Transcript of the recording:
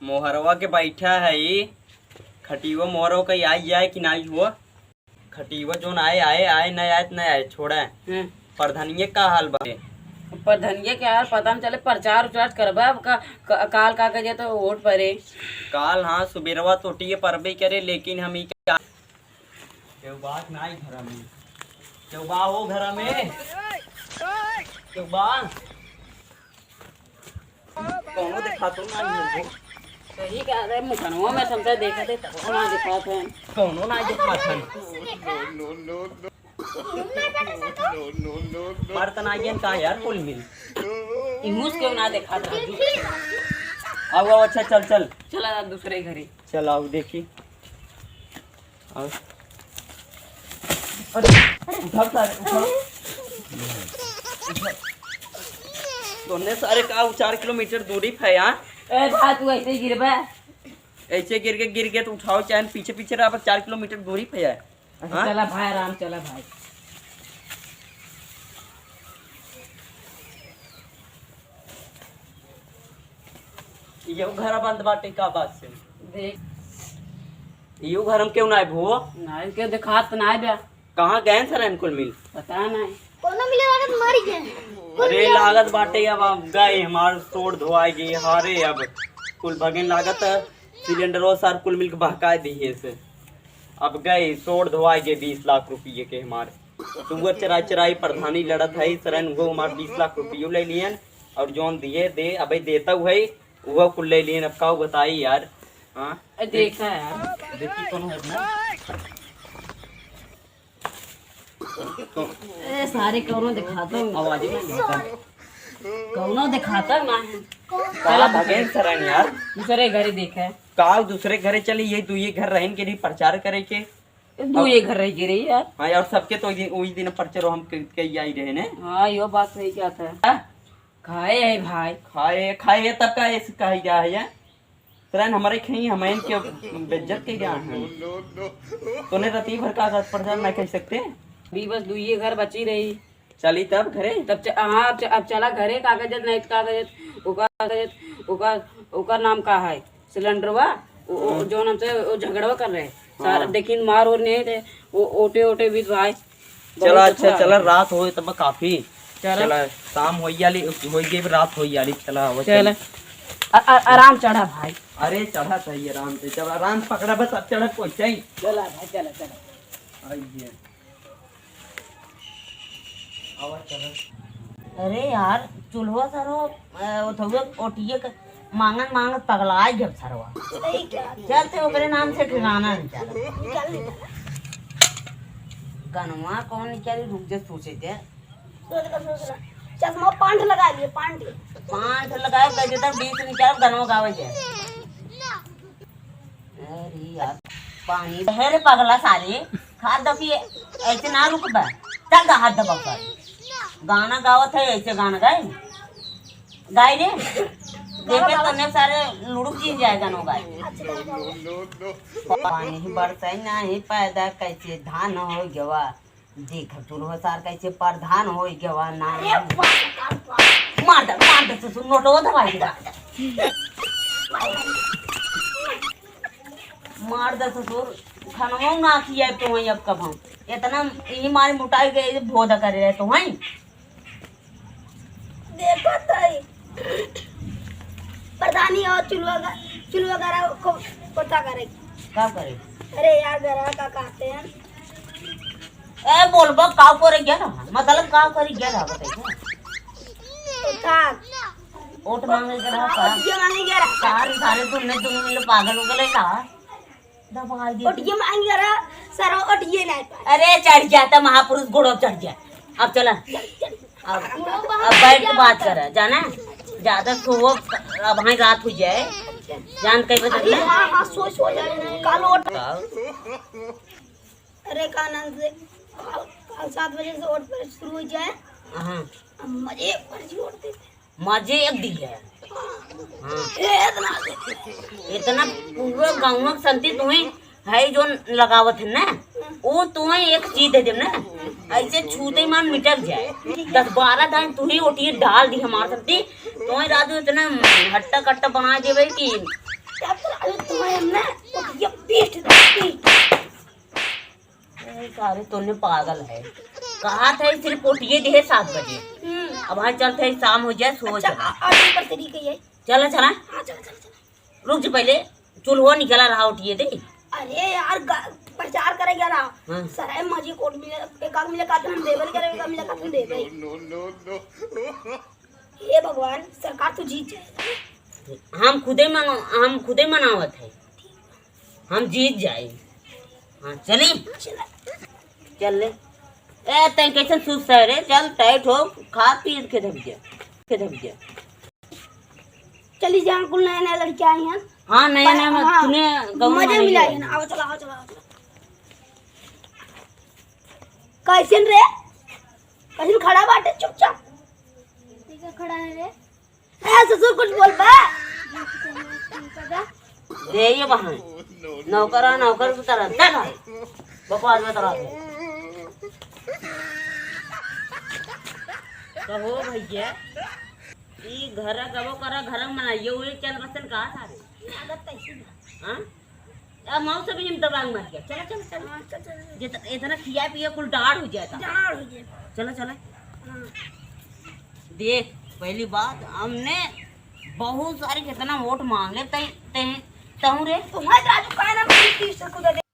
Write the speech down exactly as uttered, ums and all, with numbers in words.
मोहरवा के बैठा है ई। खटियो मोहरवा के आई जाए कि नाई हो? खटियो जोन आए, आए, आए, न आए, न आए, छोड़े। हम्म। प्रधानिये का हाल बा? प्रधानिये के हाल पता न चले, प्रचार उचार करबा, अब का, क-, काल का कहे तो वोट परे। काल, हाँ, सुबेरवा तो टिये परबे करे, लेकिन हम ई का केहू बा कि नाई घर में? केहू बा हो घर में? केहू बा? कौनो देखातो नाई है। सही कहा रे, मुखनवा में सबसे देखा थे, तब ना देखात है। कौनो ना देखात है। मर त ना गया का यार, कुल मिल। इमुस क्यों ना देखात राजू? आओ, आओ, अच्छा, चल, चल। चला जा दूसरे घरे। चल, आओ, देखी। और अरे, उठाओ सारे, उठाओ। उठाओ। तोने सारे का उ चार किलोमीटर दूरी पे है, हाँ? ए, भा, तू ऐसे ही गिरबे। ऐसे गिर के, गिर के तो उठाओ, चाहे पीछे पीछे रहा, पर चार किलोमीटर दूरी पे है। अच्छा, हाँ? चला भाई, आराम चला भाई। इहो घर बंद बाटे का बात से? देख। इहो घर हम क्यों ना आए भो? ना, इनके देखात ना आए बे। कहाँ गए सर कुल मिल? पता नहीं। कोनो मिले लागत मर गए। अरे लागत बाटे अब, अब गए हमार सोड़ धोआए गए। हारे अब कुल भगन लागत है। सिलेंडरो सर कुल मिल के बहकाए दिए से। अब गए सोड़ धोआए गए बीस लाख रुपये के हमार। सुअर चराई चराई प्रधानी लड़त है, सरन वो हमार बीस लाख रुपयो ले लियन और जौन दिए दे, अबे देता हुआ है, वो कुल ले लियन। अब का बताई यार, हाँ? ए, देखा यार। देखी कौन है अपना? ए, सारे कौनो दिखाता हूँ। आवाज ही नहीं आता। कौनो दिखाता ना है। का भगेन सरन यार? दूसरे घरे देखे। का दूसरे घरे चली, ये तू ये घर रहन के लिए प्रचार करे के? दू ये घर रह गए रही यार। हाँ यार, सबके तो वही दिन, वही दिन पर्चे रो हम क-, कही आई रहे ने। हाँ, यो बात सही क्या था। हाँ? खाए है भाई। खाए, खाए है तब का ऐसे कही जा है ये? तुरंत हमारे खाई, हम इनके बेइज्जत के जा हैं। तूने राती भर का, का पर्चा ना कह सकते? अभी बस दू ये घर बची रही। चली तब घरे? तब च-, हाँ, अब च-, अब चला घरे, कागजत नहीं तो कागजत, ओकर कागजत, ओकर, ओकर नाम का है? सिलेंडरवा, ओ, ओ, हाँ। जौन हमसे ओ झगड़वा कर रहे। हाँ। सारा देखिन मार और नहीं थे, ओ, ओटे, ओटे बीत भाई। चला, बहुत अच्छा, अच्छा। चला, रात होई तब काफी। चला। चला, शाम होई आली, होई गई, रात होई आली, चला, आवा, चला। चल। आ, आ, आराम चढ़ा भाई। अरे, चढ़ा सही आराम से, चला, आराम पकड़ा, बस अब चढ़ा कोई सही। चला भाई, चला, चला। आइए। अरे यार, चूल्हो सरो, अ, ओथुए ओटिए के मांगत मांगत पगलाए जब सरवा। सही कहा। चल ते ओकरे नाम से ठिकाना नहीं चला। निकाल, निकाल। गनवा कौन निकाली, रुक जा, सोचे दे। सोच ले, सोच ले। चश्मा पांच लगा लिए, पांच। पांच लगाए, कह देता बीस निकाल, गनवा गावे जाए। अरे यार, पानी। हे रे पगला साले, खाद दबी ऐसे ना रुकबा। चल गा हाथ दबा कर। गाना गावत है, ऐसे गाना गाए। गाए रे। देखे तने सारे लुढ़ुक जी जाए गाना गाए। पानी बरसै नाही पैदा कैसे धान हो गवा। देख, चूल्हो सार कैसे प्रधान होई गवा ना। अरे बाप, बाप, बाप। मार दे, मार दे ससुर, नोटवा दबाई दे। मार दे ससुर, खानवा ना खियाए तो वहीं अब कब हम। इतना ई मारी मोटाई गए, भोदा करे रहे तो वहीं। देखत हई। प्रधानी और चुलवा ग-, चुलवा गरा को, कोता करे। का करे? अरे यार, गरा का कहते हैं? ए, बोलबा, का करे गया ना? मतलब, का करे गया ना, बताइए। कोता। वोट मांगे के रहा का? वोट मांगे के रहा। सारे, सारे तुमने, तुम लोग पागल हो गए का? दबाई दे। ओटिए मांग रहा, सर, ओटिए नहीं पाए। अरे, चढ़ गया था महापुरुष, घोड़ो चढ़ गया। अब चला। अब, अब बैठ के बात करा, जाना? ज्यादा सोओ, अब हाई रात हो जाए। जान कई बजे अरे, ले? हाँ, हाँ, सो, सो जाए। काल ओट। काल? अरे, का नाम से, काल, काल सात बजे से ओट पर शुरू हो जाए। हाँ। अब मजे पर जोड़ देते। मजे एक दी है। हाँ। इतना पूरा गाँव के संती तुम्हें है जो लगावत है ना, वो तुम्हें एक चीज दे देब ना, ऐसे छूते मान मिटक जाए। दस बारह दान तुम्हें ओटिए डाल दी हमारे संती, तुम्हें राजू इतना हट्टा कट्टा बना देवे कि क्या तो अरे तुम्हें हमने ये पीट पीट। ए, सारे तोने पागल है। कहा था सिर्फ पोटिये दे सात बजे। हम्म। अब हाँ चलते हैं, शाम हो जाए, सो अच्छा, चला। आ, आ, ऊपर से दी गई है। चला, चला। हाँ, चला, चला, चला। रुक जा पहले, चूल्हो निकला रहा उठिए दे। अरे यार, ग-, प्रचार करे गया रहा। हाँ। सराय माझी कोट मिले, एक आग मिले कातन हम देबल करे, एक आग मिले कातन देबे। हे भगवान, सरकार तू जीत जाए। हम खुदे मंगा-, हम खुदे मनावत है, हम जीत जाए। हाँ, चली? चल ले। ए, तैं कैसन सुस्त है रे? चल, टाइट हो, खा पी के धब जा, के धब जा। चली जहाँ कुल नया नया लड़के आई हैं। हाँ, नया नया, हाँ, तूने गौवा मजे में मिला आई है ना। आओ चला, आओ चला, आओ चला। कैसन रे? कैसन खड़ा बाटे चुपचाप? ठीक है, खड़ा है रे। ए ससुर कुछ बोल बे। दे ये बहन। नौकरा, नौकर की तरह। दे भाई। बकवास मत रहा। कहो भैया, ई घर गबो करा, घर में बनाइए, वो चल बसन कहा था रे? आदत कैसी है? हाँ? अब मऊ से भी हम दबांग मर गया। चला, चला, चला। हाँ, चल, चल, चल। जित-, इतना खिया पिया कुल डाढ़ हो जाता। डाढ़ हो जाता। चला, चला। हाँ। देख, पहली बात, हमने बहुत सारे कितना वोट मांग ले, तै, तै, तहूँ रे। तुम्हारे राजू का है ना, बीस तीस को दे दे।